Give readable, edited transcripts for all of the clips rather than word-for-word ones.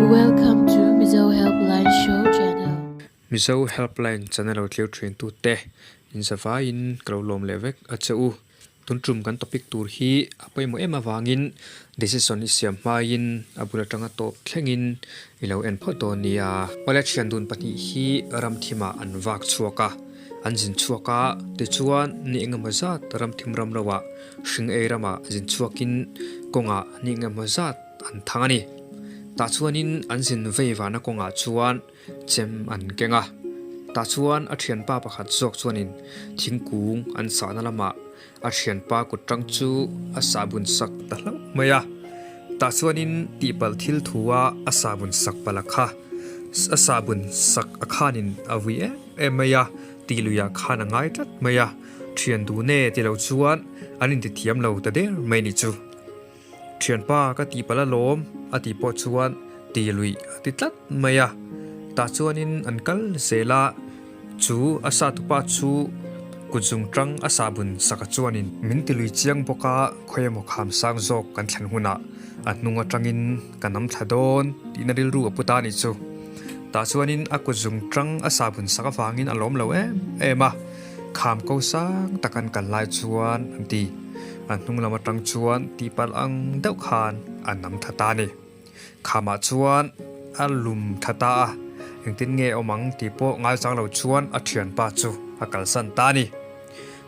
Welcome to Mizo Helpline Show Channel. Mizo Helpline channel lo tlir thin tute in zavaiin ka lo lawm leh vek a che u. Tun tum kan topic tur hi a pawimawh em avangin decision i siam hmaiin a bul atanga tawp thlengin i lo en phawt dawn nia. Awle thian dun pahnih hi ramthimah an vak chhuak a, an zin chhuak a, tichuan ni engemaw zat ramthim ram loah hring ei ramah zin chhuakin kawngah ni engemaw zat an thang a ni. Tah chuanin an zin vei vahna kawngah chuan chem an keng a, tah chuan a thianpa pakhat zawk chuanin thingkung an sahna lamah a thianpa kut tang chu a sahbun sak ta hlauh mai a, tah chuanin tihpalh thil thu a a sahbun sak palh a kha, a sahbun sak a khanin a vui em em mai a, tih luiah khan a ngai tlat mai a, thian dun e ti lo chuan an intithiam lo ta der mai ni chu. Thianpa ka tih palh alawm a tih pawh chuan ti luih a ti tlat mai a, tah chuanin an kal zel a, chu a sa tupa chu kut zung tang a sahbun saka chuanin min ti lui chiang bawk a, khawi emaw kham sang zawk kan thlen hunah a hnung atangin ka nam thla dawn tihna rilru a pu ta a nih chu. Tah chuanin a kut zung tang a sahbun sak avangin a lawm lo em em a, kham ko sang tak an kal lai chuan an ti. A hnung lam atang chuan tihpalh ang deuh khan a nam tha ta a ni. Khamah chuan a lum tha ta a, engtin nge awm ang tih pawh ngaichang lo chuan a thianpa chu a kalsan ta a ni.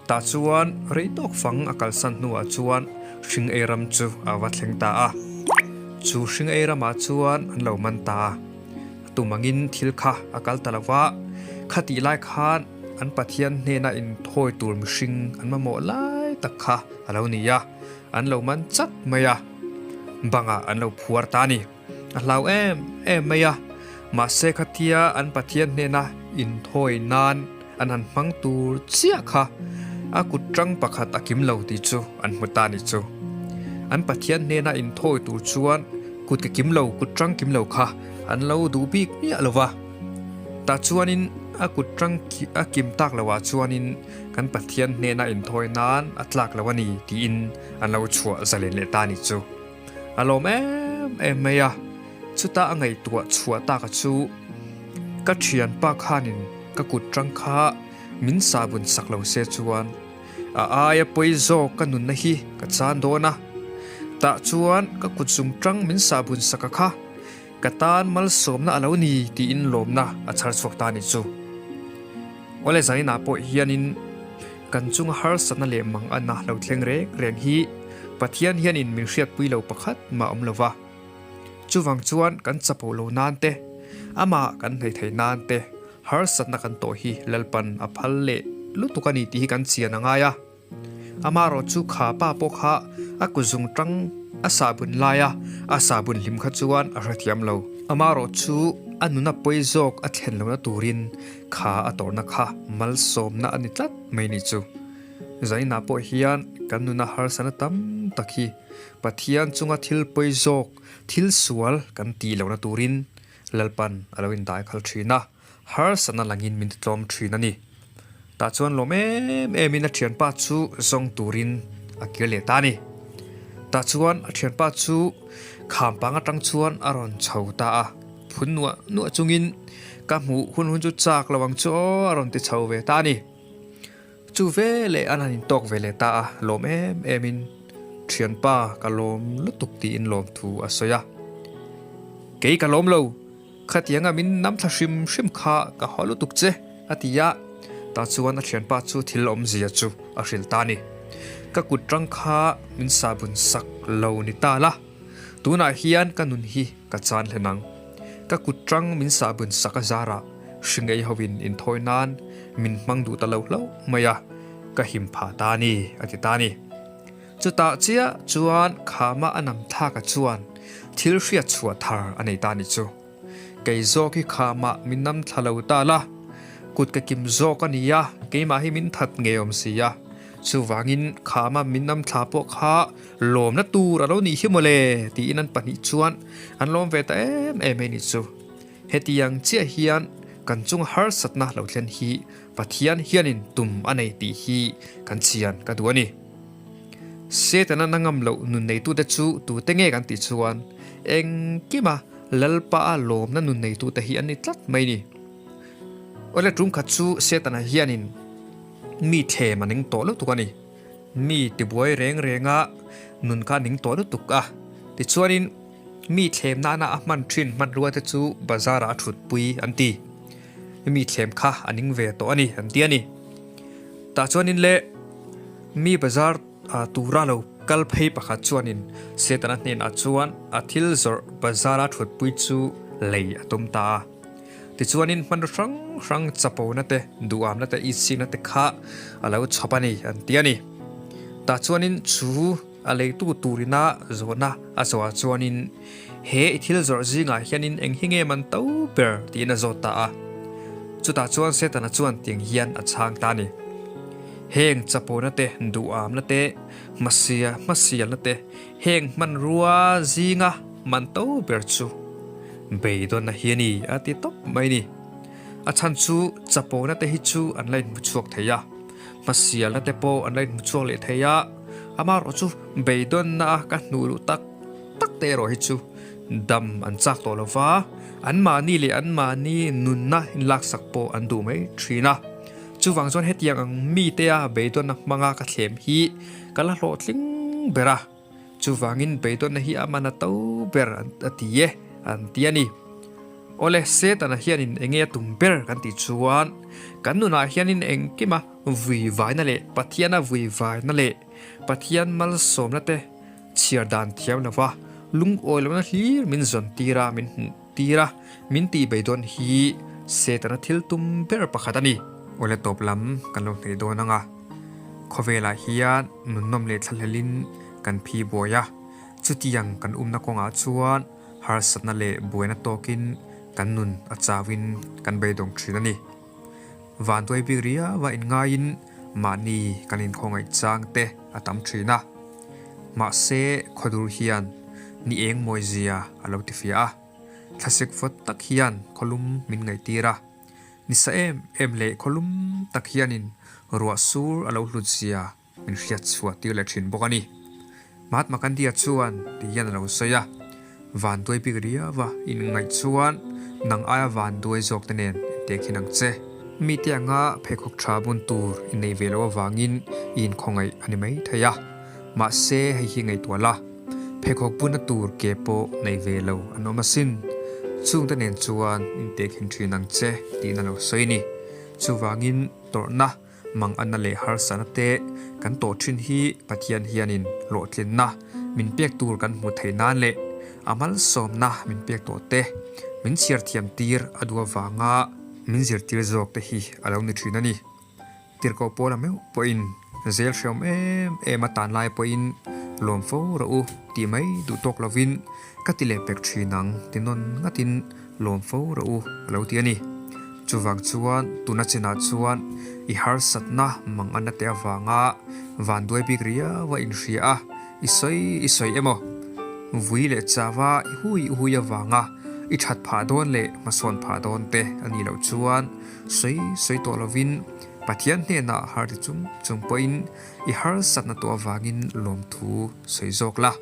Tah chuan rei tawk fang a kalsan hnuah chuan hring ei ram chu a va thleng ta a. Chu hring ei ramah chuan an lo man ta a. A tum angin thil kha a kal ta lo va, khatih lai khan an Pathian hnena inthawi tur mihring an mamawh lai tak kha a lo ni a, an lo man chat mai a, bangah an lo phuar ta a ni. A hlau em em mai a, mahse khatia an Pathian hnena inthawi nan an han hmang tur chiah kha a kut tang pakhat a kim lo tih chu an hmu ta a ni chu. An Pathian hnena inthawi tur chuan kut ka kim lo, kut tang kim lo kha an lo duh bik miah lo va. Tah chuanin a kut tang a kim tak loah chuanin kan Pathian hnena inthawi nan a tlak lo a ni tiin an lo chhuah zalen leh ta a ni chu. A lawm em em mai a, chutah a ngaihtuah chhuah taka chu ka thianpa khanin ka kut tang kha min sahbun sak lo se chuan a aia pawi zawk ka nunna hi ka chan dawn a, tah chuan ka kut zung tang min sahbun sak a kha ka tan malsawmna a lo ni tiin lawmna a chhar chhuak ta a ni chu. Awle zaninah pawh hianin kan chunga harsatna leh manganna lo thleng reng reng hi Pathian hianin min hriatpui lo pakhat mah awm lo va. Chuvang chuan kan chapo lo nan te, amah kan hnaih theih nan te harsatna kan tawh hi Lalpan a phal leh lutuk a ni tih hi kan chian a ngai a. Amaherawh chu kha pa pawh kha a kuzung tang a sahbun laia a sahbun hlim kha chuan a hrethiam lo. Amaherawh chu a nuna pawi zawk a thlen lohna turin kha a tawrhna kha malsawmna a ni tlat mai ni chu. Zainah pawh hian kan nuna harsatna tam tak hi Pathian chunga thil pawi zawk, thil sual kan tih lohna turin Lalpan a lo indai khal thin a. Harsatna langin min titlawm thin a ni. Tah chuan lawm em emin a thianpa chu zawng turin a kir leh ta a ni. Tah chuan a thianpa chu kham pang atang chuan a rawn chho ta a, phun nuah nuah chungin ka hmuh hun hun chu chak lo ang chu aw a rawn ti chho ve ta a ni. Chu ve leh an han intawk ve leh ta a, lawm em emin thianpa ka lawm lutuk tiin lawmthu a sawi a. Kei ka lawm lo. Khatianga min nam thla hrim hrim kha ka haw lutuk che, a ti a. Tah chuan a thianpa chu thil awmzia chu a hrilh ta a ni. Ka kut tang kha min sahbun sak lo ni ta la, tunah hian ka nun hi ka chan hlen ang. Ka kut tang min sahbun sak a zarah hringei hoin inthawi nan min hmang duh ta lo hlauh mai a, ka him phah ta a ni, a ti ta a ni. Chutah chiah chuan khama a nam thlaka chuan thil hriat chhuah thar a nei ta ni chu. Kei zawk hi khamah min nam thla lo ta la, kut ka kim zawk a nia, keimah hi min that ngei awm si a, chuvangin khama min nam thla pawh kha lawmna tur a lo nih hi mawle tiin an pahnih chuan an lawm ve ta em em mai ni chu. Hetiang chiah hian kan chunga harsatna lo thlen hi Pathian hianin tum a nei tih hi kan chian ka duh a ni. Setana na ngam loh nun neitute chu tute nge kan tih chuan engkima Lalpa a lawmna nun neitute hi an ni tlat mai ni. Awle tum khat chu Setana hianin mi thlem a ning tawh lutuk a ni. Mi tibuai reng renga nun kha a ning tawh lutuk a. Tichuanin mi thlem nana a hman thin hmanrua te chu bazar ah a thutpui an ti. Mi thlem kha a ning ve tawh a ni an ti a ni. Tah chuanin le mi bazar tura lo kal phei pakhat chuanin Setana hnenah chuan a thil zawrh bazar a thutpui chu lei a tum ta a. Tichuanin hmanraw hrang hrang chapona te, duhamna te, itsikna te kha a lo chhawp a ni an ti a ni. Tah chuanin chu a leitu turina zawhna a zawhah chuanin he i thil zawrh zingah hianin eng hi nge man to ber tiin a zawt ta a. Chutah chuan Setana chuan tiang hian a chhang ta a ni. Heng chapona te, duhamna te, hmasia hmasialna te, heng hmanrua zinga man to ber chu beidawnna hi a ni a ti tawp mai ni. A chhan chu chapona te hi chu an la inhmu chhuak thei a, hmasialna te pawh an la inhmu chhuak leh thei a, amaherawh chu beidawnna a ka hnuh luh tak tak te erawh hi chu dam an chak tawh lo va, anmahni leh anmahni nunna inlaksak pawh an duh mai thin a. Chuvang chuan hetiang ang mite a beidawnna hmanga ka thlem hi ka la hlawhtling ber a. Chuvangin beidawnna hi a man a to ber a ti e, an ti a ni. Awle, Setana hianin enge a tum ber kan tih chuan kan nunah hianin engkima vui vaina leh Pathiana vui vaina leh Pathian malsawmna te chhiar dan thiam lova lungawi lohna hlir min zawn tir a, min hmuh tir a, min tih beidawn hi Setana thil tum ber pakhat a ni. Awle tawp lam kan lo hnaih dawn ang a. Khawvelah hian nunnawm leh thlahlelin kan phi buai a, chutiang kan umna kawngah chuan harsatna leh buaina tawkin kan nun a chauin kan beidawng thin a ni. Vanduai bik riauva inngaiin mahni kan inkhawngaih chang te a tam thin a, mahse khawdur hian ni eng mawizia a lo tifiah a, thlasik vawt tak hian khawlum min ngaihtir a. Ni sa em em leh khawlum tak hianin ruah sur a lo hlut zia min hriat chhuah tir leh thin bawk a ni. Mahatma Gandhi-a chuan ti hian a lo sawi a, Vanduai bik riauva inngaih chuan nang aia vanduai zawk te nen intekhin ang che. Mite anga pheikhawk tha bun tur i nei ve loh avangin i inkhawngaih a ni mai thei a. Mahse hei hi ngaihtuah la. Pheikhawk buna tur ke pawh nei ve lo an awm asin. Chungte nen chuan intekhin thin ang che tiin a lo sawi a ni. Chuvangin tawrhna, manganna leh harsatna te kan tawh thin hi Pathian hianin hlawhtlinna min pek tur kan hmuh theih nan leh a malsawmna min pek tawh te min chhiar thiam tir a duh avanga min zirtir zawk te hi a lo ni thin a ni. Tirhkoh Paula meuh pawhin zel hreawm em em a tan lai pawhin lawm fo rawh u tih mai duh tawk lovin ka ti leh pek thin ang ti nawn ngatin lawm fo rawh u a lo ti a ni. Chuvang chuan tuna chinah chuan i harsatna manganna te avanga vanduai bik riau a inhria a, i sawi i sawi emaw vui leh chava i hui i hui avanga i that phah dawn leh hmasawn phah dawn te a nih loh chuan Sawi sawi tawh lovin Pathian hnenah har ti chung chung pawhin i harsatna tawh avangin lawmthu sawi zawk la.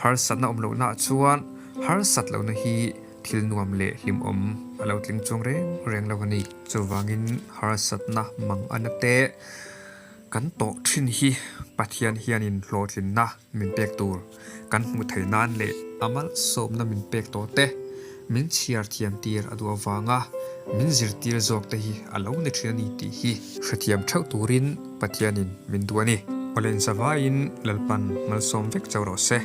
Harsatna awm lohnaah chuan harsat lohna hi thil nuam leh hlimawm a lo tling chuang reng reng lo a ni. Chuvangin harsatna mang ana te kan tawh thin hi Pathian hianin hlawhtlinna min pek tur kan hmuh theih nan leh a malsawmna min pek tawh te, min chhiar thiam tir a duh avanga min zirtir zawk te hi a lo ni thin a ni tih hi hrethiam theuh turin Pathianin min duh a ni. Awle in zavaiin Lalpan malsawm vek chauh rawh se.